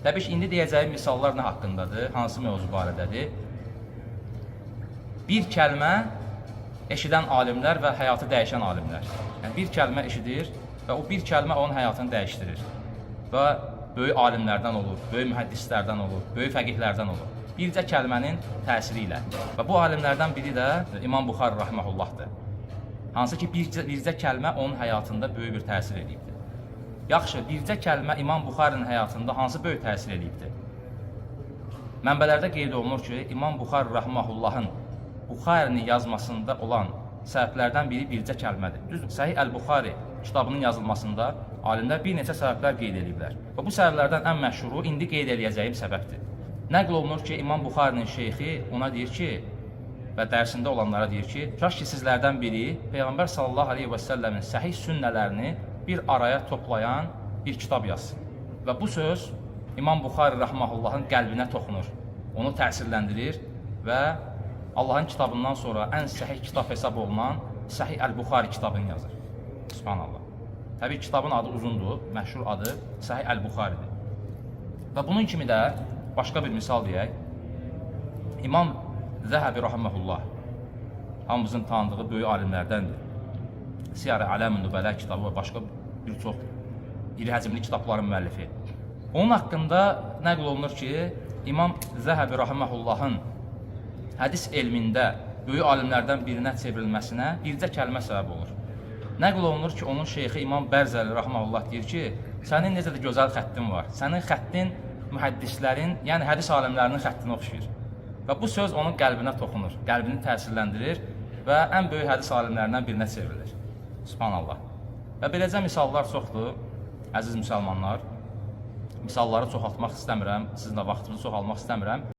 Təbii ki, indi deyəcəyim misallar nə haqqındadır, hansı mövzu barədədir? Bir kəlmə eşidən alimlər və həyatı dəyişən alimlər. Yəni bir kəlmə eşidir və o bir kəlmə onun həyatını dəyişdirir. Və böyük alimlərdən olur, böyük mühəddislərdən olur, böyük fəqihlərdən olur. Bircə kəlmənin təsiri ilə. Və bu alimlərdən biri də İmam Buxari rahimehullahdır. Hansı ki bircə kəlmə onun həyatında böyük bir təsir eləyibdir. Yaxşı, bircə kəlmə İmam Buxarinin həyatında hansı böyük təsir eləyibdir? Mənbələrdə qeyd olunur ki, İmam Buxari rahimehullahın Buxarinin yazmasında olan səbəblərdən biri bircə kəlmədir. Düzdür, Səhih Əl-Buxari kitabının yazılmasında alimlər bir neçə səbəblər qeyd eləyiblər. Və bu səbəblərdən ən məşhuru indi qeyd eləyəcəyim səbəbdir. Nəql olunur ki, İmam Buxarinin şeyxi ona deyir ki, və dərsində olanlara deyir ki, kaş ki sizlərdən biri Peyğəmbər sallallahu əleyhi və səlləmin səhih sünnələrini bir araya toplayan bir kitab yazsın. Və bu söz İmam Buxari rahimehullahın qəlbinə toxunur. Onu təsirləndirir və Allahın kitabından sonra ən səhih kitab hesab olunan Səhih Əl-Buxari kitabını yazır. Subhanallah. Təbii kitabın adı uzundur, məşhur adı Səhih Əl-Buxaridir. Və bunun kimi də başqa bir misal deyək. İmam Zəhəbi rahimehullah hamımızın tanıdığı böyük alimlərdəndir. Siyar-ı Ələmin Nübələ kitabı və başqa bir çox iri həcmli kitabların müəllifi. Onun haqqında nəql olunur ki, İmam Zəhəbi rahimehullahın hədis elmində böyük alimlərdən birinə çevrilməsinə bircə kəlmə səbəb olur. Nəql olunur ki, onun şeyxi İmam Bərzəli rahimehullah deyir ki, sənin necə də gözəl xəttin var. Sənin xəttin mühəddislərin, yəni hədis alimlərinin xəttinə oxşayır. Və bu söz onun qəlbinə toxunur, qəlbini təsirləndirir və ən böyük hədis alimlərindən birinə çevrilir. Subhanallah. Və beləcə misallar çoxdur, əziz müsəlmanlar. Misalları çoxaltmaq istəmirəm, sizinlə vaxtınızı çox almaq istəmirəm.